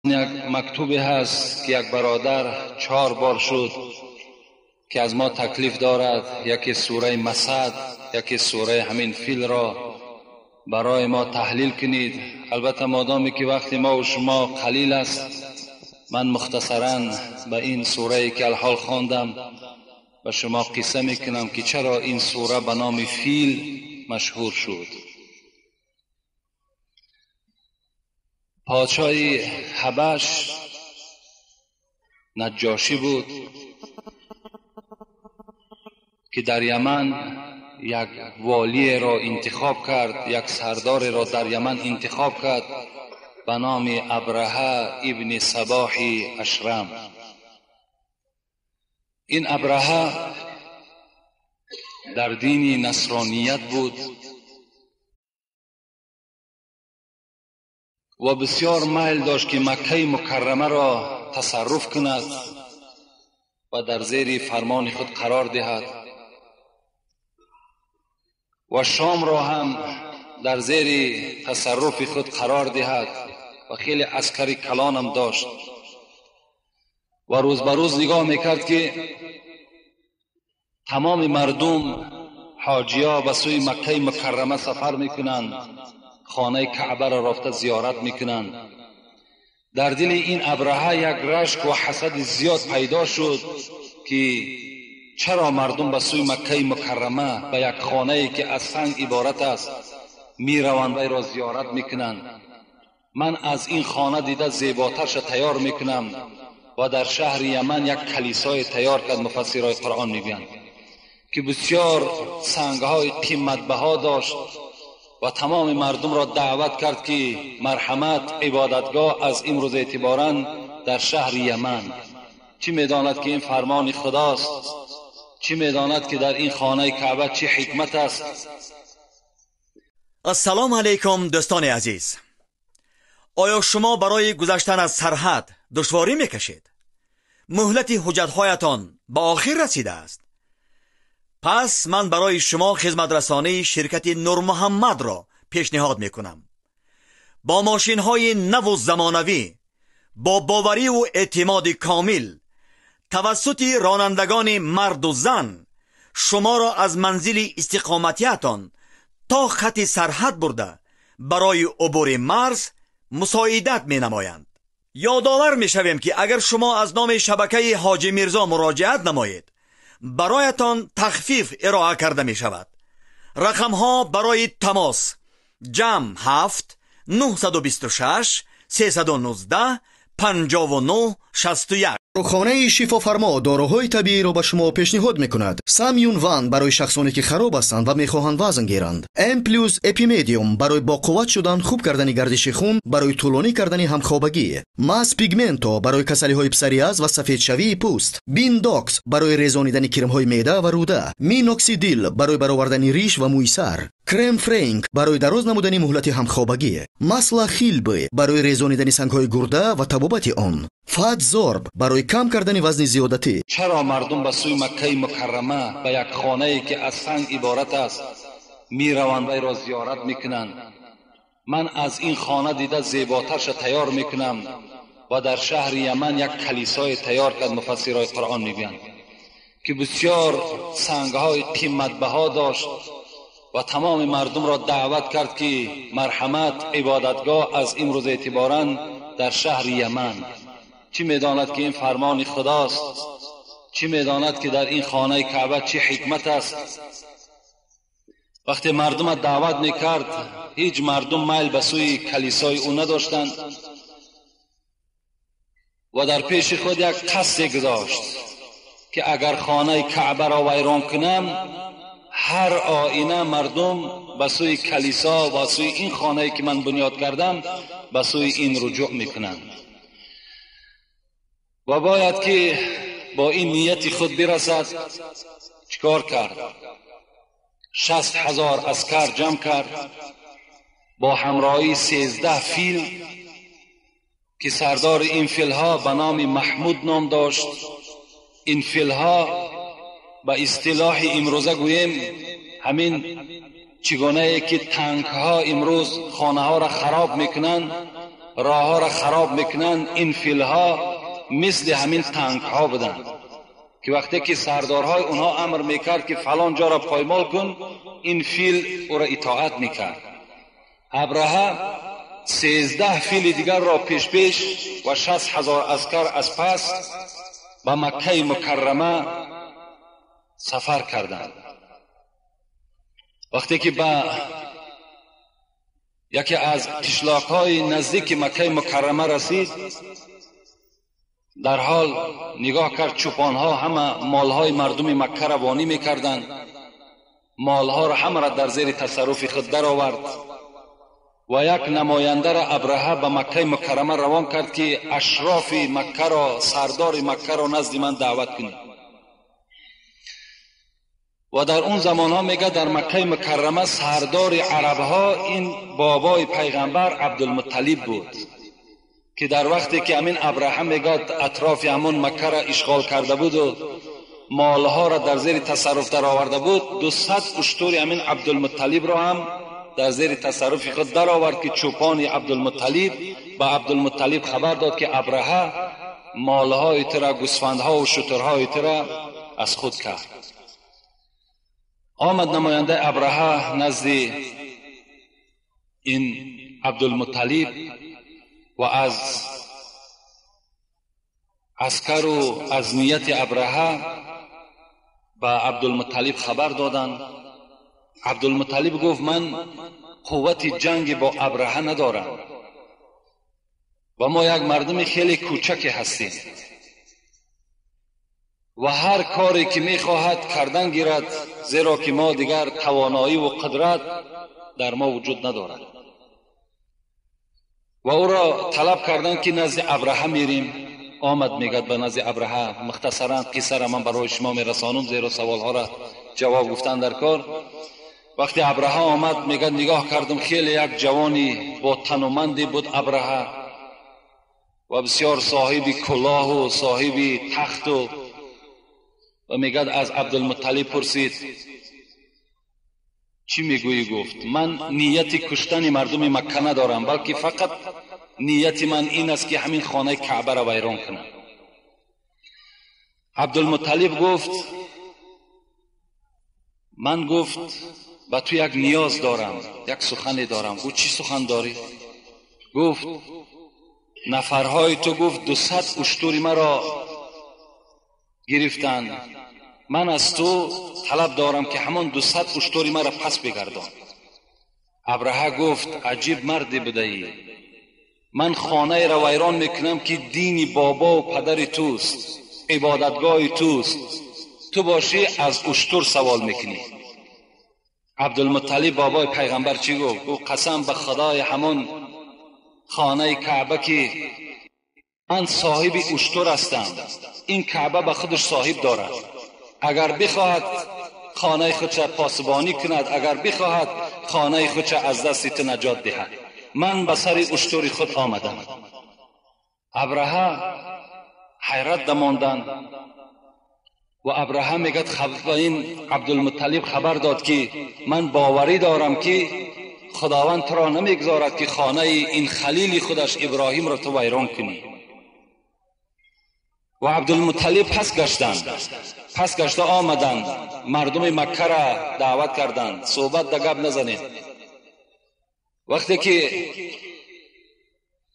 Як мактубе ҳаст, ки як бародар 4 бор шуд ки аз мо таклиф дорад, яке сураи Масад, яке сураи ҳамин фил ро барои мо таҳлил кунед. Албатта модоме ки вақти мо ва шумо қалил аст, ман мухтасаран ба ин сурае ки алҳол хондам ба шумо қисса мекунам, ки чаро ин сура ба номи фил машҳур шуд. Подшоҳи Ҳабаш Наҷошӣ буд, ки дар Яман як волиеро интихоб кард, як сардореро дар Яман интихоб кард ба номи Абраҳа ибни Сабоҳи Ашрам. Ин Абраҳа дар дини насроният буд ва бисёр майл дошт, ки Маккаи Мукаррамаро тасарруф кунад ва дар зери фармони худ қарор диҳад ва Шомро ҳам дар зери тасарруфи худ қарор диҳад ва хеле аскари калонам дошт ва рӯз ба рӯз нигоҳ мекард, ки тамоми мардум ҳоҷиҳо ба сӯи Маккаи Мукаррама сафар мекунанд, хонаи Каъбаро рафта зиёрат мекунанд. Дар дили ин Абраҳа як рашк ва ҳасади зиёд пайдо шуд, ки чаро мардум ба сӯи Маккаи Мукаррама, ба як хонае ки аз санг иборат аст, мераванд ва айро зиёрат мекунанд. Ман аз ин хона дида зеботарша тайёр мекунам ва дар шаҳри Яман як калисое тайёр кард. Муфассирои Қуръон мегӯянд, ки бисёр сангҳои қиматбаҳо дошт ва тамоми мардумро даъват кард, ки марҳамат, ибодатгоҳ аз имрӯз эътиборан дар шаҳри Яман. Чӣ медонад, ки ин фармони Худост? Чӣ медонад, ки дар ин хонаи Каъба чӣ ҳикмат аст? Ассалому алайкум, дӯстони азиз. Оё шумо барои гузаштан аз сарҳад душворӣ мекашед? Муҳлати ҳуҷҷатҳоятон ба охир расидааст? Пас ман барои шумо хизматрасонии ширкати Нурмуҳаммадро пешниҳод мекунам. Бо мошинҳои наву замонавӣ, бо бовариву эътимоди комил, тавассути ронандагони марду зан шуморо аз манзили истиқоматиятон то хати сарҳад бурда барои убури марз мусоидат менамоянд. Ёдовар мешавем, ки агар шумо аз номи шабакаи Ҳоҷи Мирзо муроҷиат намоед, бароятон тахфиф ироа карда мешавад. Рақамҳо барои тамос: ҷамъ 7 926 319 59 61. Дорухонаи Шифофармо доруҳои табииро ба шумо пешниҳод мекунад. Самюн Ван барои шахсоне ки хароб ҳастанд ва мехоҳанд вазн гиранд. М плюс Эпимедиум барои боқувват шудан, хуб кардани гардиши хун, барои тӯлонӣ кардани ҳамхобагӣ. Мас Пигменто барои касалиҳои псориаз ва сафедшавии пӯст. Биндокс барои резонидани кирмҳои меъда ва рӯда. Миноксидил барои баровардани риш ва мӯи сар. Крем Френк барои дароз намудани муҳлати ҳамхобагӣ. Масла Хилбе барои резонидани сангҳои гурда ва табобати он. Фатзорб барои кам кардани вазни зиёдатӣ. Чаро мардум ба сӯи Маккаи Мукаррама, ба як хонае ки аз санг иборат аст, мераванд ва айро зиёрат мекунанд? Ман аз ин хона дида зеботарша тайёр мекунам ва дар шаҳри Яман як калисое тайёр кард. Муфассирои Қуръон мегӯянд, ки бисёр сангҳои қиматбаҳо дошт ва тамоми мардумро даъват кард, ки марҳамат, ибодатгоҳ аз имрӯз эътиборан дар шаҳри Яман. Чӣ медонад, ки ин фармони Худост? Чӣ медонад, ки дар ин хонаи Каъба чӣ ҳикмат аст? Вақте мардумро даъват мекард, ҳеҷ мардум майл ба сӯи калисои ӯ надоштанд ва дар пеши худ як қасде гузошт, ки агар хонаи Каъбаро вайрон кунам, ҳар оина мардум ба сӯи калисо ва сӯи ин хонае ки ман бунёд кардам, ба сӯи ин руҷӯъ мекунанд ва бояд ки бо ин нияти худ бирасад. Чикор кард? 60 000 аскар ҷамъ кард бо ҳамроҳии 13 фил, ки сардори ин филҳо ба номи Маҳмуд ном дошт. Ин филҳо ба истилоҳи имрӯза гӯем, ҳамин чигунае ки танкҳо имрӯз хонаҳоро хароб мекунанд, راهها را خراب میکنند، این فیلها مثل همین تانک ها بودند که وقتی که سردارهای اونها امر میکرد که فلان جا را پایمال کن، این فیل او را اطاعت میکرد. ابرهه 13 فیل دیگر را پیش پیش و 60,000 عسکر از پس به مکه مکرمه سفر کردند. وقتی که به یکی از قشلاق‌های نزدیک مکه مکرمه رسید، در حال نگاه کرد چوپانها همه مالهای مردم مکه را وانی میکردند، مالها را همه را در زیر تصرف خود درآورد و یک نماینده را ابرهه به مکه مکرمه روان کرد که اشراف مکه را، سردار مکه را نزد من دعوت کنید. و در اون زمان ها میگه در مکه مکرمه سردار عرب ها این بابای پیغمبر عبدالمطلب بود که در وقتی که امین ابرهه میگه اطراف همون مکه را اشغال کرده بود و مالها را در زیر تصرف در آورده بود، 200 اشتر امین عبدالمطلب را هم در زیر تصرف خود در آورد که چوپان عبدالمطلب به عبدالمطلب خبر داد که ابرهه مالهای ترا، گوسفندها و شترهای ترا از خود کرد. آمد نماینده ابرهه نزد این عبدالمطلب و از عسکر و از نیت ابرهه به عبدالمطلب خبر دادند. عبدالمطلب گفت من قوت جنگ با ابرهه ندارم و ما یک مردم خیلی کوچک هستیم و هر کاری که میخواهد کردن گیرد، زیرا که ما دیگر توانایی و قدرت در ما وجود ندارد. و او را طلب کردن که نزد ابرهه میریم. آمد میگد به نزد ابرهه. مختصرا قصه را من برای شما میرسانم زیرا سوالها را جواب گفتن در کار. وقتی ابرهه آمد میگد نگاه کردم خیلی یک جوانی با تنومندی بود ابرهه و بسیار صاحب کلاه و صاحب تخت و میگد از عبدالمطلب پرسید چی میگویی؟ گفت من نیت کشتن مردم مکه ندارم، بلکه فقط نیت من این است که همین خانه کعبه را ویران کنم. عبدالمطلب گفت من گفت به تو یک نیاز دارم، یک سخنی دارم. گفت چی سخن داری؟ گفت نفرهای تو گفت 200 اشتر مرا گرفتند، من از تو طلب دارم که همان 200 اشتر مرا پس بگردان. ابرهه گفت عجیب مردی بوده ای، من خانه را ویران میکنم که دین بابا و پدر توست، عبادتگاه توست، تو باشی از اشتر سوال میکنی. عبدالمطلب بابای پیغمبر چی گفت؟ او قسم به خدای همان خانه کعبه که من صاحب اشتر هستم، این کعبه به خودش صاحب دارد، اگر بخواهد خانه خودش پاسبانی کند، اگر بخواهد خانه خودش از دست تو نجات دهد، من به سر اشتر خود آمدم. ابرهه حیرت دماندند و ابرهه میگد این عبدالمطلب خبر داد که من باوری دارم که خداوند تو را نمیگذارد که خانه این خلیل خودش ابراهیم را تو ویران کنی. و عبدالمطلب پس گشتند، پس گشته آمدند، مردم مکه را دعوت کردند، صحبت در گپ نزنید. وقتی که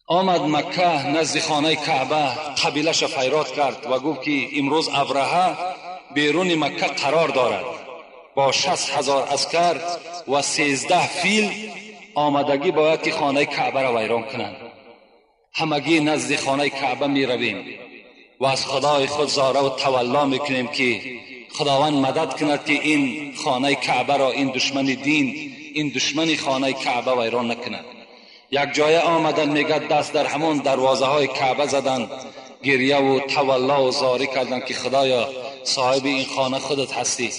آمد مکه نزد خانه کعبه، قبیله‌اش فیراد کرد و گفت که امروز ابرهه بیرون مکه قرار دارد با 60,000 عسکر و 13 فیل آمدگی باید که خانه کعبه را ویران کنند. همگی نزد خانه کعبه می رویم و از خدای خود زاره و تولا میکنیم که خداوند مدد کند که این خانه کعبه را این دشمن دین، این دشمن خانه کعبه ویران نکند. یک جای آمدن میگه دست در همون دروازه های کعبه زدند، گریه و تولا و زاری کردند که خدایا صاحب این خانه خودت هستی،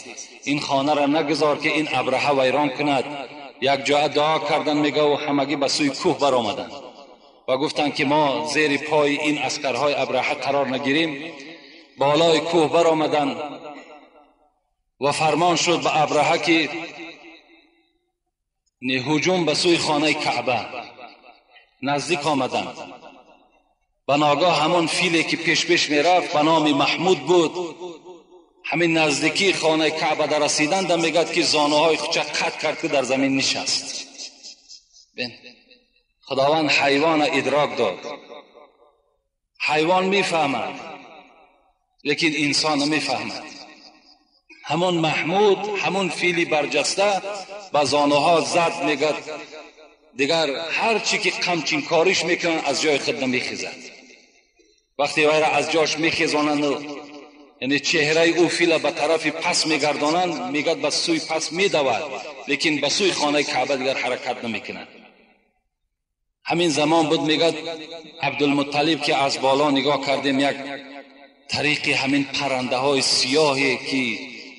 این خانه را نگذار که این ابرهه ویران کند. یک جای دعا کردن میگه و همگی به سوی کوه برآمدند و گفتند که ما زیر پای این عسکرهای ابرهه قرار نگیریم. بالای کوه برآمدند و فرمان شد به ابرهه که هجوم به سوی خانه کعبه. Наздик омаданд. Ба ногаҳ ҳамон филе ки пеш пеш мерафт ба номи Маҳмуд буд. Ҳамин наздикии хонаи Каъба дар расиданд, мегӯяд ки зонуҳои худша қат кард ки дар замин нишаст. Худованд ҳайвона идрок дод. Ҳайвон мефаҳмад, лекин инсон намефаҳмад. Ҳамон Маҳмуд, ҳамон фили барҷаста ба зонуҳо зад, мегӯяд дигар ҳар чӣ ки қамчинкориш мекунанд аз ҷои худ намехезад. Вақте вайра аз ҷош мехезонанд, яъне чеҳраи ӯ фила ба тарафи пас мегардонанд, мегӯяд ба сӯи пас медавад, лекин ба сӯи хонаи Каъба дигар ҳаракат намекунад. Ҳамин замон буд, мегӯяд Абдулмутталиб, ки аз боло нигоҳ кардем як тариқи ҳамин паррандаҳои сиёҳе ки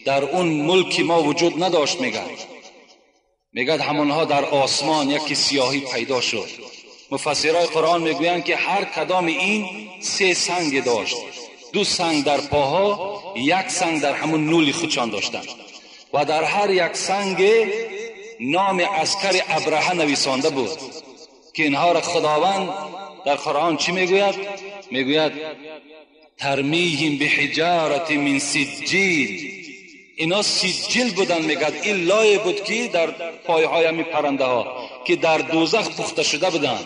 дар он мулки мо вуҷуд надошт, мегӯяд ҳамонҳо дар осмон яке сиёҳӣ пайдо шуд. Муфассирои Қуръон мегӯянд ки ҳар кадоми ин се санг дошт, ду санг дар поҳо, як санг дар ҳамон нули худшон доштанд ва дар ҳар як санг номи аскари Абраҳа нависонда буд ки инҳоро Худованд дар Қуръон чӣ мегӯяд? Мегӯяд тармиҳим биҳиҷарати мин сиҷҷил. Ино сиҷҷил буданд, мегӯяд ин лое буд ки дар пойҳои ҳамин паррандаҳо ки дар дӯзах пухта шуда буданд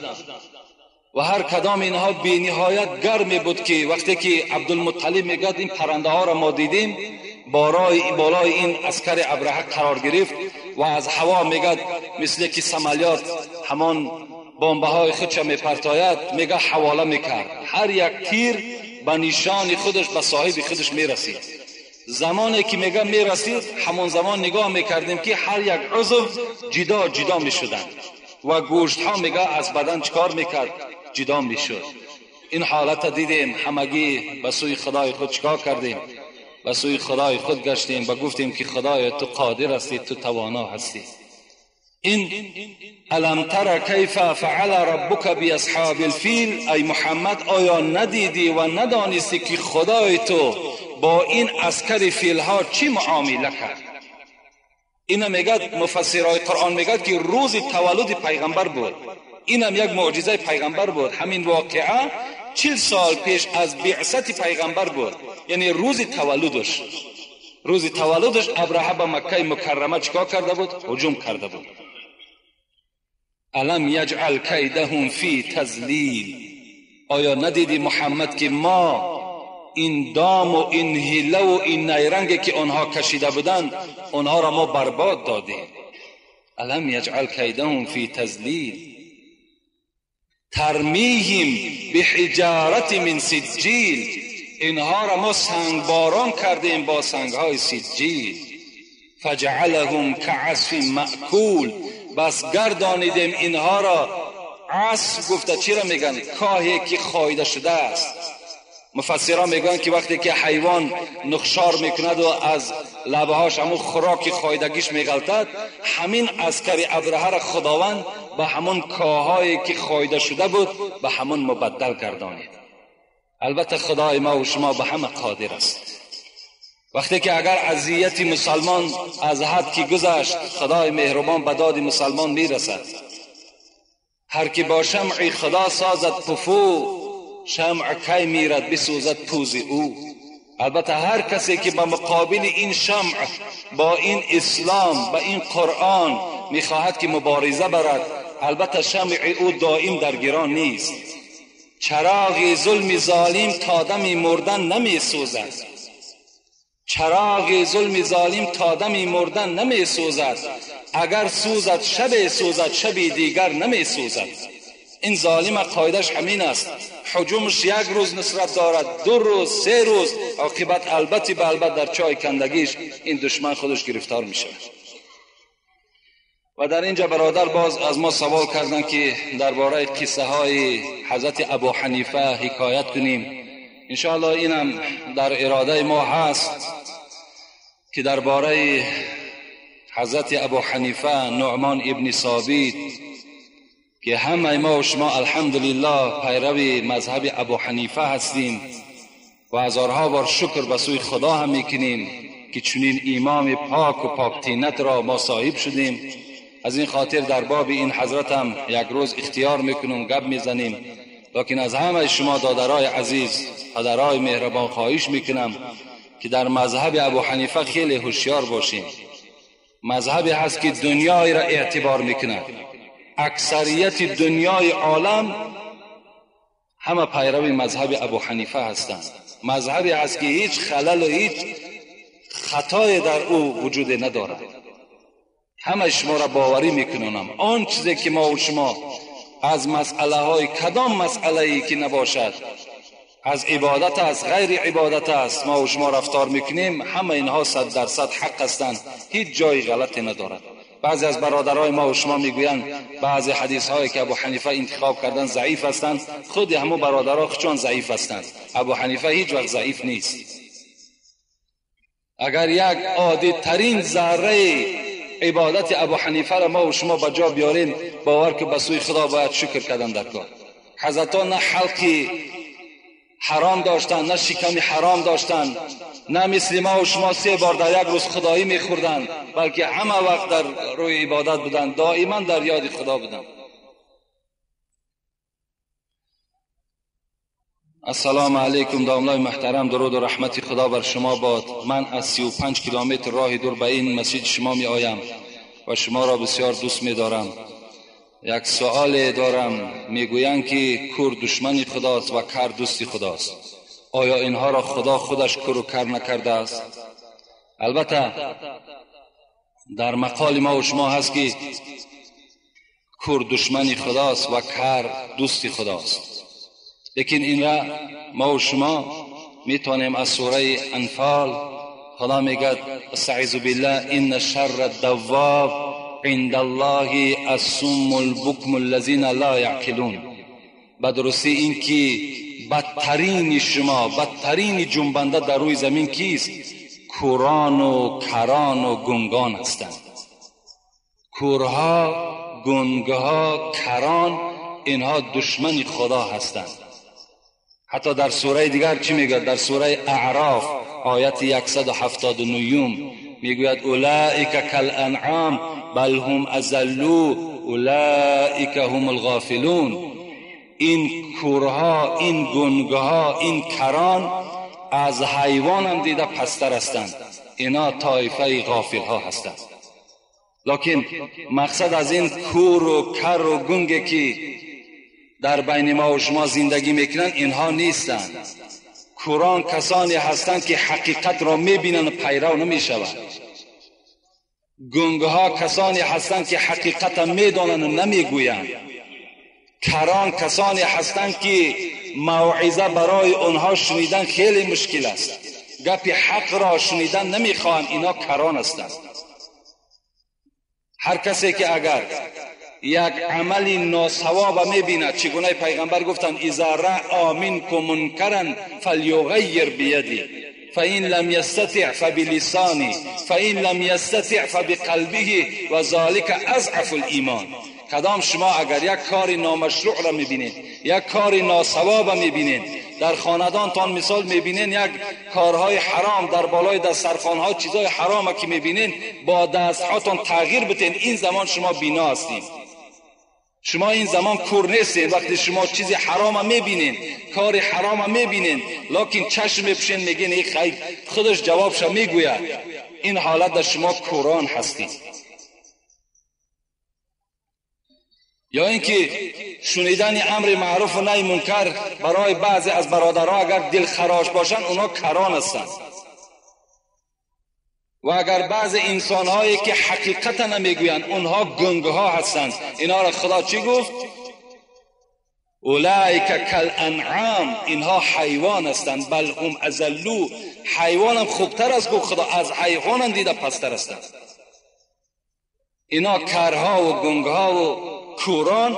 ва ҳар кадом инҳо бениҳоят гарме буд ки вақте ки Абдулмутталиб мегӯяд ин паррандаҳоро мо дидем, болои ин аскари Абраҳа қарор гирифт ва аз ҳаво мегӯяд мисле ки самолёт ҳамон бомбаҳои худша мепартояд, мегӯяд ҳавола мекард. Ҳар як тир ба нишони худаш ба соҳиби худаш мерасид. Замоне ки мегӯяд мерасид, ҳамон замон нигоҳ мекардем ки ҳар як узв ҷидо ҷидо мешуданд ва гӯштҳо мегӯяд аз бадан чикор мекард? Ҷидо мешуд. Ин ҳолатро дидем, ҳамагӣ ба сӯи Худои худ чикор кардем? Ба сӯи Худои худ гаштем ва гуфтем ки Худоё ту қодир ҳастӣ, ту тавоно ҳастӣ. Ин алам тара кайфа фаъала раббука биасҳаби лфил, ай Муҳаммад, оё надидӣ ва надонистӣ ки Худои ту бо ин аскари филҳо чӣ муомила кард? Ина мегӯяд муфассирои Қуръон мегӯяд ки рӯзи таваллуди пайғамбар буд. Инам як муъҷизаи пайғамбар буд. Ҳамин воқеа 40 сол пеш аз биъсати пайғамбар буд, яъне рӯзи таваллудаш. Рӯзи таваллудаш Абраҳа ба Маккаи Мукаррама чикор карда буд? Ҳуҷум карда буд. Алам яҷъал кайдаҳум фи тазлил. Оё надидӣ Муҳаммад ки мо ин дому ин ҳилаву ин найранге ки онҳо кашида буданд онҳоро мо барбод додем? Алам яҷъал кайдаҳум фи тазлил тармиҳим биҳиҷарати мин сиҷҷил. Инҳоро мо сангборон кардем бо сангҳои сиҷҷил. фаҷаалаҳум каасфин маъкул. Бас гардонидем инҳоро асф гуфта чиро мегӯянд? Коҳе ки хоида шудааст. Муфассирон мегӯянд ки вақте ки ҳайвон нухшор мекунад ва аз лабаҳош ҳамон хӯроки хоидагиш меғалтад, ҳамин аскари Абраҳаро Худованд ба ҳамон коҳҳое ки хоида шуда буд ба ҳамон мубаддал гардонид. Албатта Худои мо ва шумо ба ҳама қодир аст. Вақте ки агар азияти мусалмон аз ҳад ки гузашт, Худои меҳрубон ба доди мусалмон мерасад. Ҳар ки бо шамъи Худо созад пуфу, шамъ кай мирад бисӯзад пӯзи ӯ. Албатта ҳар касе ки ба муқобили ин шамъ, бо ин ислом, ба ин Қуръон мехоҳад ки мубориза барад, албатта шамъи ӯ доим дар гирон нест. Чароғи зулми золим то дами мурдан намесӯзад. Чароғи зулми золим то дами мурдан намесӯзад. Агар сӯзад шабе сӯзад, шаби дигар намесӯзад. Ин золима қоидаш ҳамин аст. Ҳуҷумаш як рӯз нусрат дорад, 2 рӯз, 3 рӯз, оқибат албатти ба албат дар чой кандагиш ин душман худаш гирифтор мешавад. Ва дар инҷа бародар боз аз мо савол карданд ки дар бораи қиссаҳои ҳазрати Абу Ҳанифа ҳикоят кунем. Иншоаллоҳ инам дар иродаи мо ҳаст ки дар бораи ҳазрати Абу Ҳанифа Нуъмон ибни Собит, ки ҳамаи мо ва шумо алҳамдулиллоҳ пайрави мазҳаби Абу Ҳанифа ҳастем ва ҳазорҳо бор шукр ба сӯи Худо ҳам мекунем ки чунин имоми пок ва поктинатро мо соҳиб шудем. از این خاطر در باب این حضرت هم یک روز اختیار میکنم، گپ میزنیم. لیکن از همه شما دادرای عزیز، پدرای مهربان خواهش میکنم که در مذهب ابو حنیفه خیلی هوشیار باشیم. مذهبی هست که دنیای را اعتبار میکنه. اکثریت دنیای عالم همه پیرو مذهب ابو حنیفه هستند. مذهبی هست که هیچ خلل و هیچ خطای در او وجود ندارد. همه شما را باوری میکنم آن چیزی که ما و شما از مسئله های کدام مسئله ای که نباشد، از عبادت است، غیر عبادت است، ما و شما رفتار میکنیم، همه اینها 100% حق هستند، هیچ جای غلطی ندارد. بعضی از برادرای ما و شما میگویند بعضی حدیث هایی که ابو حنیفه انتخاب کردن ضعیف هستند. خود همو برادرها خودشان ضعیف هستند. ابو حنیفه هیچ وقت ضعیف نیست. اگر یک عادی ترین ذره عبادت ابو حنیفه را ما و شما به جا بیاریم، باور که به سوی خدا باید شکر کردن در کار. حضرتان نه حلقی حرام داشتن، نه شکمی حرام داشتن، نه مثل ما و شما 3 بار در یک روز خدایی میخوردن، بلکه همه وقت در روی عبادت بودن، دائما در یاد خدا بودن. السلام علیکم داملای محترم، درود و رحمت خدا بر شما باد. من از 35 کیلومتر راه دور به این مسجد شما می آیم و شما را بسیار دوست می دارم. یک سوال دارم. میگویند که کور دشمن خداست و کر دوست خداست. آیا اینها را خدا خودش کور و کر نکرده است؟ البته در مقال ما و شما هست که کور دشمن خداست و کر دوست خداست، لیکن این را ما و شما میتونیم از سوره انفال، خدا میگه استعیذ بالله ان شر الدواب عند الله الصم البکم الذین لا یعقلون. به درستی این که بدترین شما، بدترین جنبنده در روی زمین کیست؟ کوران و کران و گنگان هستند. کورها، گنگها، کران، اینها دشمن خدا هستند. حتی در سوره دیگر چی میگوید؟ در سوره اعراف آیت 179 میگوید اولئک کالانعام بل هم اضلوا اولئک هم الغافلون. این کورها، این گنگها، این کران از حیوان هم دیده پستر هستند. اینا طایفه غافل ها هستند. لکن مقصد از این کور و کر و گنگ که در بین ما و شما زندگی میکنن اینها نیستند. کوران کسانی هستند که حقیقت را میبینند و پیرو نمیشوند. گنگها کسانی هستند که حقیقت را میدانند و نمیگویند. کران کسانی هستند که موعظه برای آنها شنیدن خیلی مشکل است، گپ حق را شنیدن نمیخواهند، اینا کران هستند. هر کسی که اگر یک عمل ناصواب میبیند، چگونه پیغمبر گفتند اذا رأى منکم منکرا فلیغیر بیده فإن لم یستطع فبلسانه فإن لم یستطع فبقلبه و ذلک اضعف الایمان. کدام شما اگر یک کار نامشروع را میبینید، یک کار ناصواب میبینید، در خاندانتان مثال میبینین یک کارهای حرام در بالای دسترخوان‌ها، چیزای حرام که میبینین، با دستهاتان تغییر بدین، این زمان شما بینا هستین. شما این زمان کور نیستین. وقتی شما چیزی حرام میبینین، کار حرام میبینین، لکن چشم میپوشین، میگین ای خیر، خودش جوابش میگوید. این حالت در شما کوران هستین. یا اینکه شنیدن امر معروف و نهی منکر برای بعضی از برادرها اگر دلخراش باشند، اونا کران هستند. و اگر بعض انسانهایی که حقیقت نمیگویند، اونها گنگها هستند. اینا را خدا چی گفت؟ اولئک کالانعام، اینها حیوان هستند، بل هم اضلوا. حیوان هم خوبتر است گفت خدا، از حیوان هم دیده پستر هستند. اینا کرها و گنگها و کوران.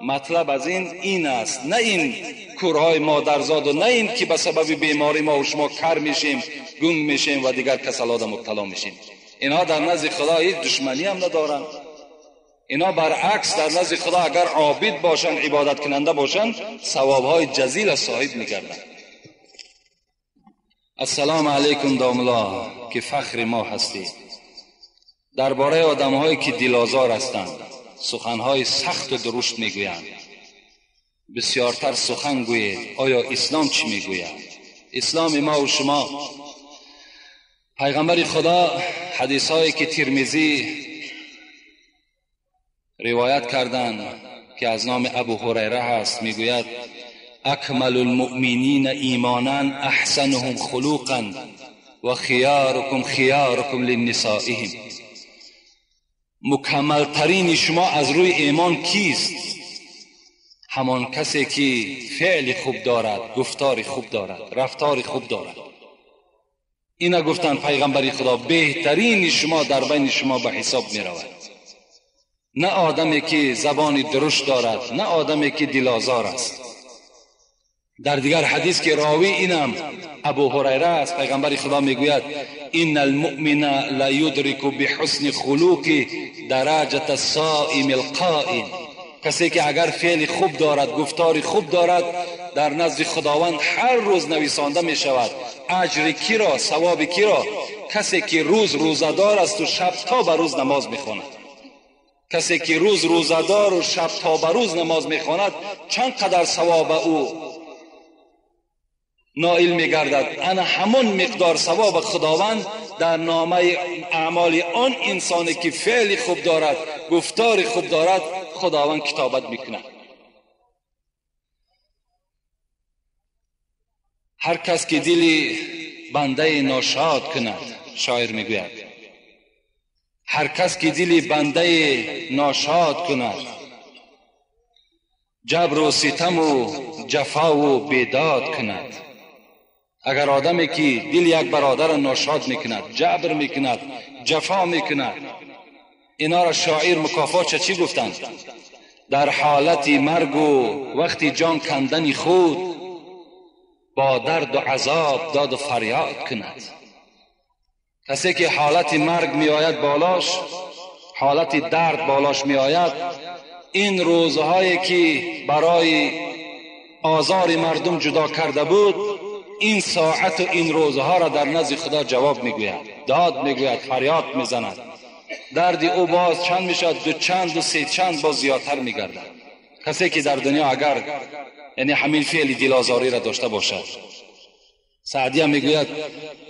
مطلب از این است، نه این کورهای مادرزاد و نه این که به سبب بیماری ما و شما کر میشیم، گنگ میشیم و دیگر کسلات مبتلا میشیم. اینها در نزد خدا هیچ دشمنی هم ندارند. اینا برعکس در نزد خدا اگر عابد باشند، عبادت کننده باشند، ثوابهای جزیل صاحب میگردند. السلام علیکم داملا که فخر ما هستید. درباره آدم‌هایی که دلازار هستند، سخن‌های سخت و درشت میگویند، بسیارتر سخن گویید. آیا اسلام چی میگوید؟ اسلام ما و شما، پیغمبر خدا حدیث هایی که ترمذی روایت کردند که از نام ابو هریره هست، میگوید اکمل المؤمنین ایمانا احسنهم خلقا و خیارکم خیارکم لنسائهم. مکملترین شما از روی ایمان کیست؟ همان کسی که فعل خوب دارد، گفتار خوب دارد، رفتار خوب دارد. اینا گفتن پیغمبر خدا بهترین شما در بین شما به حساب می رود، نه آدمی که زبان درشت دارد، نه آدمی که دلازار است. در دیگر حدیث که راوی اینم ابو هریره است، پیغمبر خدا میگوید ان المؤمن لا یدرک بحسن خلق درجه الصائم القائم. کسی که اگر فعل خوب دارد، گفتار خوب دارد، در نزد خداوند هر روز نویسانده می شود اجر کی را، ثواب کی را؟ کسی که روز روزه‌دار است و شب تا به روز نماز می خواند. کسی که روز روزه‌دار و شب تا به روز نماز می خواند، چند قدر ثواب او نائل می گردد؟ انا همون مقدار ثواب خداوند در نامه اعمال آن انسانی که فعل خوب دارد، گفتار خوب دارد، خداوند کتابت میکند. هر کس که دل بنده ناشاد کند، شاعر میگوید هر کس که دل بنده ناشاد کند، جبر و ستم و جفا و بیداد کند. اگر آدمی که دل یک برادر ناشاد میکند، جبر میکند، جفا میکند، اینا را شاعر مکافات چی گفتند؟ در حالت مرگ و وقتی جان کندن خود، با درد و عذاب داد و فریاد کند. کسی که حالت مرگ می آید بالاش، حالت درد بالاش می آید، این روزهایی که برای آزار مردم جدا کرده بود، این ساعت و این روزها را در نزد خدا جواب میگوید، داد میگوید، فریاد میزند. درد او باز چند میشد؟ دو چند و سه چند باز زیادتر میگردد. کسی که در دنیا اگر یعنی همین فعل دلازاری را داشته باشد. سعدی هم میگوید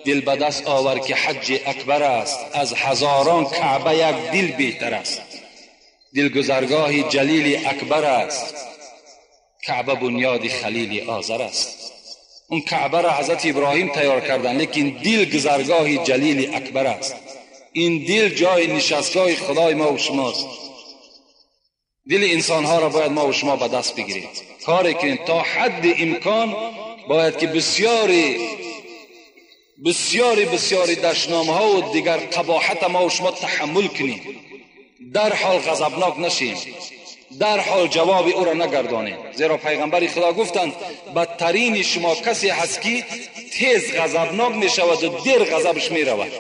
دل به دست آور که حج اکبر است، از هزاران کعبه یک دل بهتر است. دل گذرگاه جلیل اکبر است، کعبه بنیاد خلیل آذر است. اون کعبه را حضرت ابراهیم تیار کردن، لیکن دل گذرگاه جلیل اکبر است. این دل جای نشستگاه خدای ما و شماست. دل انسانها را باید ما و شما به دست بگیریم، کاری کنیم تا حد امکان. باید که بسیاری بسیاری بسیاری دشنامه ها و دیگر قباحت ما و شما تحمل کنیم، در حال غضبناک نشیم، در حال جواب او را نگردانیم. زیرا پیغمبر خدا گفتند بدترین شما کسی هست که تیز غضبناک می شود و دیر غضبش می رود.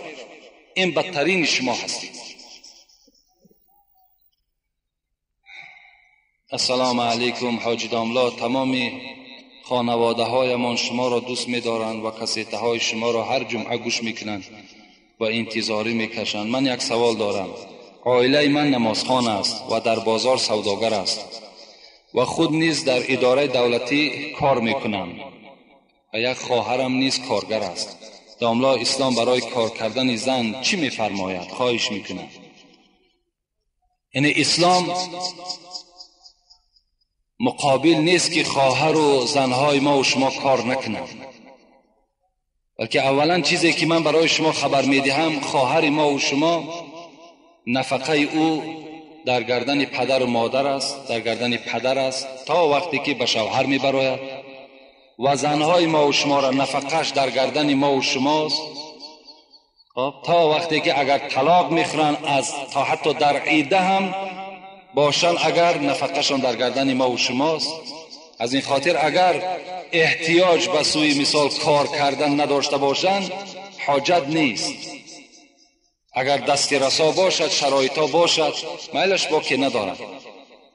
این بدترین شما هستید. السلام علیکم حاجی داملا، تمام خانواده هایمان شما را دوست می دارند و کسیته های شما را هر جمعه گوش می کنند و انتظاری می کشند. من یک سوال دارم. عائله من نمازخوان است و در بازار سوداگر است و خود نیز در اداره دولتی کار می کنم و یک خواهرم نیز کارگر است. داملا اسلام برای کار کردن زن چی می فرماید؟ خواهش می کنم. یعنی اسلام مقابل نیست که خواهر و زنهای ما و شما کار نکنند، بلکه اولا چیزی که من برای شما خبر میدهم، خواهر ما و شما نفقه او در گردن پدر و مادر است، در گردن پدر است تا وقتی که به شوهر میبراید، و زنهای ما و شما را نفقهش در گردن ما و شماست تا وقتی که اگر طلاق میخورن از تا حتی در عیده هم باشن، اگر نفقهشان در گردن ما و شماست. از این خاطر اگر احتیاج به سوی مثال کار کردن نداشته باشن، حاجت نیست. اگر دست رسا باشد، شرایطا باشد، میلش با که ندارد.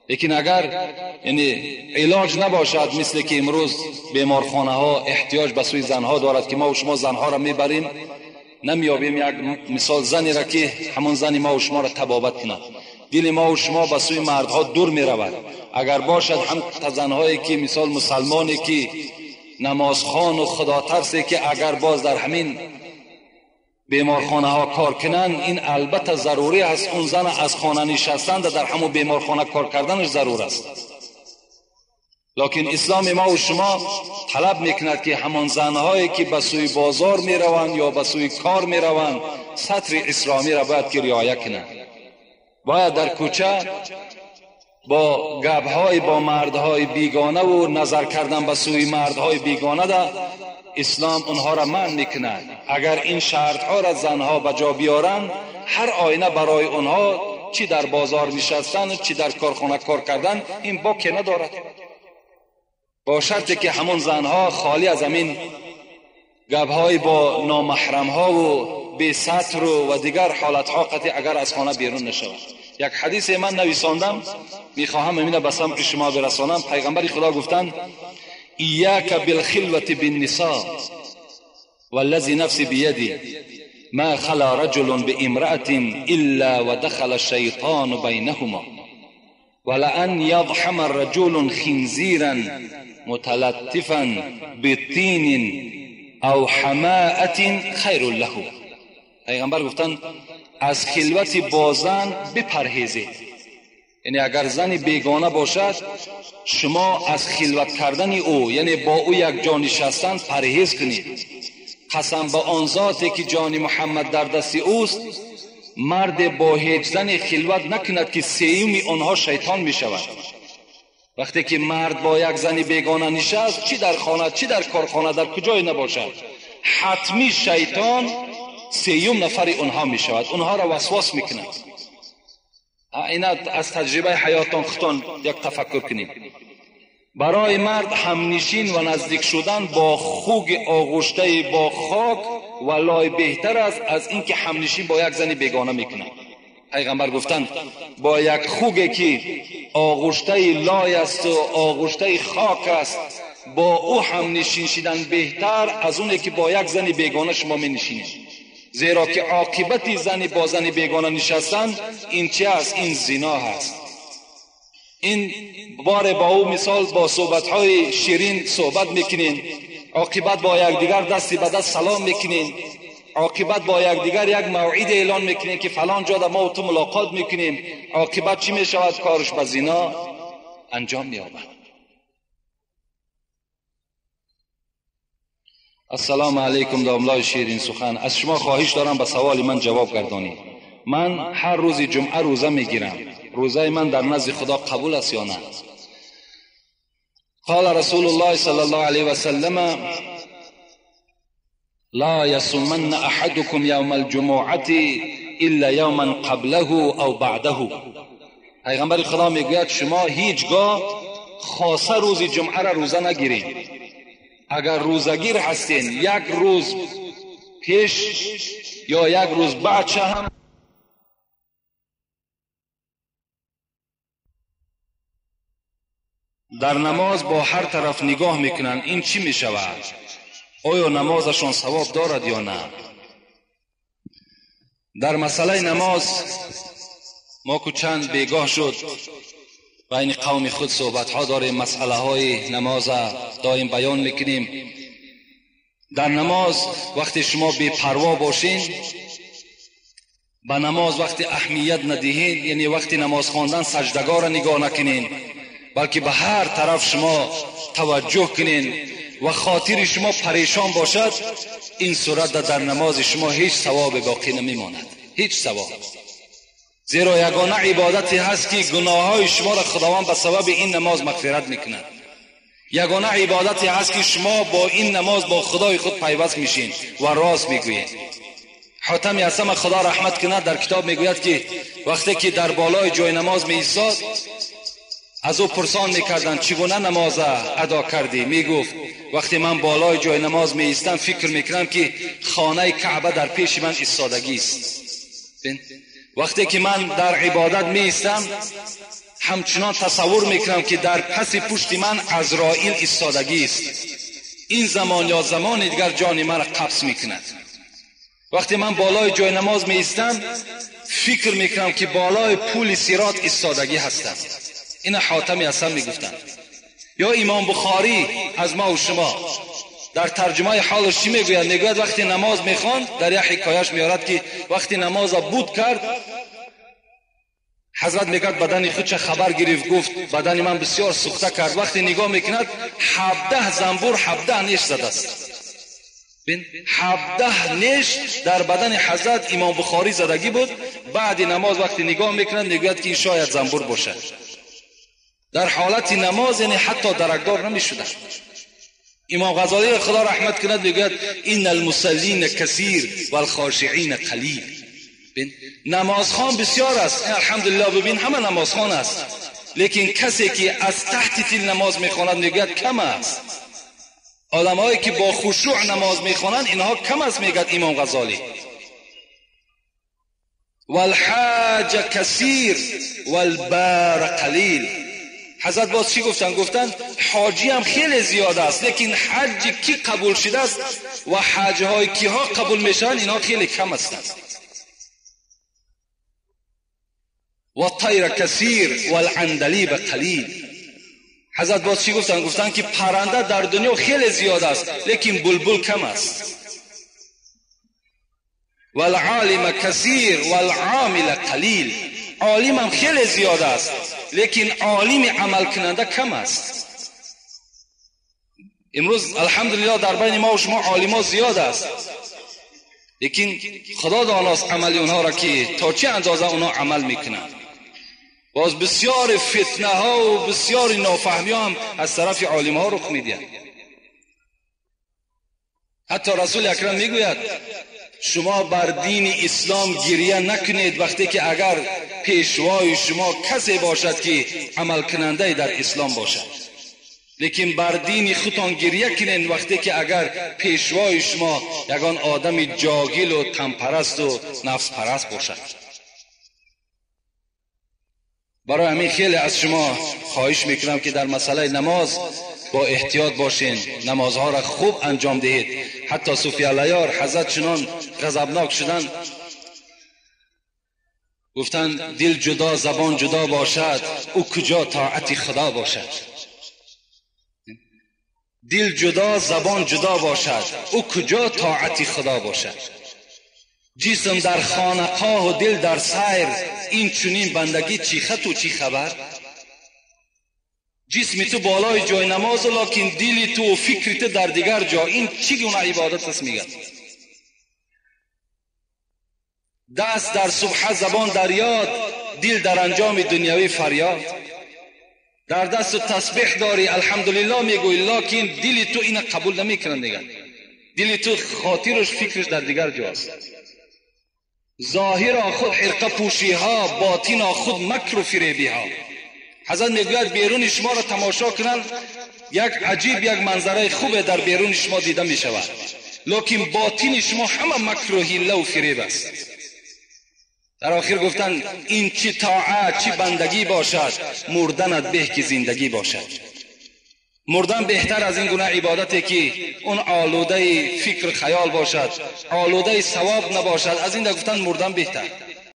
لیکن اگر یعنی علاج نباشد، مثل که امروز بیمارخانه ها احتیاج به سوی زنها دارد که ما و شما زنها را میبریم، نمیابیم یک مثال زنی را که همون زنی ما و شما را تبابت کند. دل ما و شما به سوی مردها دور می رود. اگر باشد هم زنهایی که مثال مسلمانی که نمازخوان و خدا ترسی که اگر باز در همین بیمارخانه ها کار کنند، این البته ضروری است. اون زن از خانه نشستن در همون بیمارخانه کار کردنش ضرور است. لکن اسلام ما و شما طلب میکند که همان زنهایی که به سوی بازار میروند یا به سوی کار میروند ستر اسلامی را باید که رعایت کنند. باید در کوچه با گپ‌های با مردهای بیگانه و نظر کردن به سوی مردهای بیگانه ده اسلام اونها را منع میکند. اگر این شرطها را زنها به جا بیارند، هر آینه برای اونها چی در بازار نشستن چی در کارخانه کار کردن این باکی ندارد، با شرطی که همون زنها خالی از همین گپ‌های با نامحرمها و بی ستر و دیگر حالتها قطعی اگر از خانه بیرون نشود. یک حدیث من نویساندم، میخواهم همین به سمع شما برسانم. پیغمبر خدا گفتند ایاک بالخلوة بالنساء والذی نفسی بیدی ما خلا رجل بامرأة الا ودخل الشیطان بینهما ولأن یضحم الرجل خنزیرا متلطفا بطین او حماءة خیر له. پیغمبر گفتند از خلوت با زن بپرهیزید، یعنی اگر زن بیگانه باشد شما از خلوت کردن او، یعنی با او یک جا نشستن پرهیز کنید. قسم به آن ذاتی که جان محمد در دست اوست، مرد با هیچ زن خلوت نکند که سیوم آنها شیطان می شود. وقتی که مرد با یک زن بیگانه نشست، چی در خانه چی در کارخانه در کجای نباشد، حتمی شیطان سیوم نفر اونها می شود، اونها را وسواس می کند. اینا از تجربه حیاتان خودتان یک تفکر کنید. برای مرد همنشین و نزدیک شدن با خوگ آغشته با خاک و لای بهتر است از اینکه همنشین با یک زن بیگانه میکند. پیغمبر گفتند با یک خوگ که آغشته لای است و آغشته خاک است با او همنشین شدن بهتر از اونه که با یک زن بیگانه شما می نشینید. زیرا که عاقبت زن با زن بیگانه نشستن این چه است؟ این زنا هست. این بار با او مثال با صحبت‌های شیرین صحبت میکنین، عاقبت با یکدیگر دستی به دست سلام میکنین، عاقبت با یکدیگر یک موعد اعلان میکنین که فلان جا در ما و تو ملاقات میکنیم. عاقبت چی میشود؟ کارش به زنا انجام مییابد. السلام علیکم داملای شیرین سخن، از شما خواهش دارم به سوال من جواب گردانید. من هر روز جمعه روزه میگیرم، روزه من در نزد خدا قبول است یا نه؟ قال رسول الله صلی الله علیه و سلم لا یصومن احدکم یوم الجمعة الا یوما قبله او بعده. پیغمبر خدا میگوید شما هیچگاه خاصه روز جمعه را روزه نگیرید. اگر روزگیر هستین یک روز پیش یا یک روز بعد هم در نماز با هر طرف نگاه میکنند، این چی میشود؟ آیا نمازشان ثواب دارد یا نه؟ در مسئله نماز ما که چند بیگاه شد بین قوم خود صحبت ها داریم، مسئله های نماز دائم بیان میکنیم. در نماز وقتی شما بی پروا باشین، به نماز وقتی اهمیت ندهین، یعنی وقتی نماز خواندن سجدگاه را نگاه نکنین، بلکه به هر طرف شما توجه کنین و خاطر شما پریشان باشد، این صورت در نماز شما هیچ ثواب باقی نمیماند، هیچ ثواب. زیرا یگانه عبادتی هست که گناههای شما را خداوند به سبب این نماز مغفرت میکند. یگانه عبادتی هست که شما با این نماز با خدای خود پیوست میشین و راز میگویید. حاتم یاسم خدا رحمت کند در کتاب میگوید که وقتی که در بالای جای نماز می ایستاد، از او پرسان میکردند چگونه نماز ادا کردی؟ میگفت وقتی من بالای جای نماز می ایستم فکر میکنم که خانه کعبه در پیش من ایستادگی است. وقتی که من در عبادت می ایستم همچنان تصور میکنم که در پس پشت من عزرائیل ایستادگی است. این زمان یا زمان دیگر جان من را قبض میکند. وقتی من بالای جای نماز می ایستم فکر میکنم که بالای پول صراط ایستادگی هستم. این حاتمی هستم میگفتن. یا امام بخاری از ما و شما در ترجمه حالش چی میگوید؟ میگوید وقتی نماز میخواند، در یک حکایش میارد که وقتی نماز بود کرد، حضرت میگوید بدن خود چه خبر گرفت، گفت بدن من بسیار سوخته کرد. وقتی نگاه میکند 17 زنبور 17 نیش زده است. 17 نیش در بدن حضرت امام بخاری زدگی بود. بعد نماز وقتی نگاه میکند میگوید که این شاید زنبور باشد. در حالت نماز یعنی حتی درکدار نمیشده. امام غزالی خدا رحمت کند میگوید ان المصلین کثیر والخاشعین قلیل. نمازخوان بسیار است، الحمدلله، ببین همه نمازخوان است، لیکن کسی که از تحت دل نماز میخواند میگوید کم است. آدمایی که با خشوع نماز میخوانند اینها کم است، میگوید امام غزالی. والحاج کثیر والبار قلیل. حضرت باز چی گفتن؟ گفتن حاجی هم خیلی زیاد است، لیکن حج کی قبول شده است و حج های کیها قبول میشن اینها خیلی کم هستند. و طیر کثیر والعندلیب قلیل. حضرت باز چی گفتن؟ گفتن که پرنده در دنیا خیلی زیاد است، لیکن بلبل کم است. والعالم کثیر والعامل قلیل. عالم هم خیلی زیاد است، لیکن عالم عمل کننده کم است. امروز الحمدلله در بین ما و شما عالما زیاد است، لیکن خدا داناست عمل اونها را که تا چه اندازه اونها عمل میکنند. باز بسیار فتنه ها و بسیار نافهمی ها هم از طرف عالم ها رخ میدهند. حتی رسول اکرم میگوید شما بر دین اسلام گریه نکنید وقتی که اگر پیشوای شما کسی باشد که عمل کننده در اسلام باشد، لیکن بر دین خودتان گریه کنید وقتی که اگر پیشوای شما یگان آدم جاهل و تنپرست و نفس پرست باشد. برای همین خیلی از شما خواهش میکنم که در مسئله نماز با احتیاط باشین، نمازها را خوب انجام دهید. حتی صوفی علیار حضرت چنان غضبناک شدن، گفتن دل جدا زبان جدا باشد، او کجا طاعت خدا باشد. دل جدا زبان جدا باشد، او کجا طاعت خدا باشد. جسم در خانقاه و دل در سیر، این چنین بندگی چی خط و چی خبر. جسم تو بالای جای نماز، لکن دل تو و فکر تو در دیگر جا، این چی گونه عبادت است؟ میگن دست در سبحه زبان در یاد، دل در انجام دنیوی فریاد. در دست تسبیح داری الحمدلله میگوی، لکن دل تو اینو قبول نمیکنن. دیگر دل تو خاطرش فکرش در دیگر جاست. ظاهرا خود حرقه پوشی ها، باطنا خود مکر و فریبی ها. حضرت میگوید بیرون شما را تماشا کنند، یک عجیب یک منظره خوب در بیرون شما دیده می شود، لکن باطن شما همه مکر و حیله و فریب است. در آخر گفتن این چی طاعت چی بندگی باشد، مردنت به که زندگی باشد. مردن بهتر از این گونه عبادتی که اون آلوده فکر خیال باشد، آلوده ثواب نباشد. از این گفتن مردن بهتر.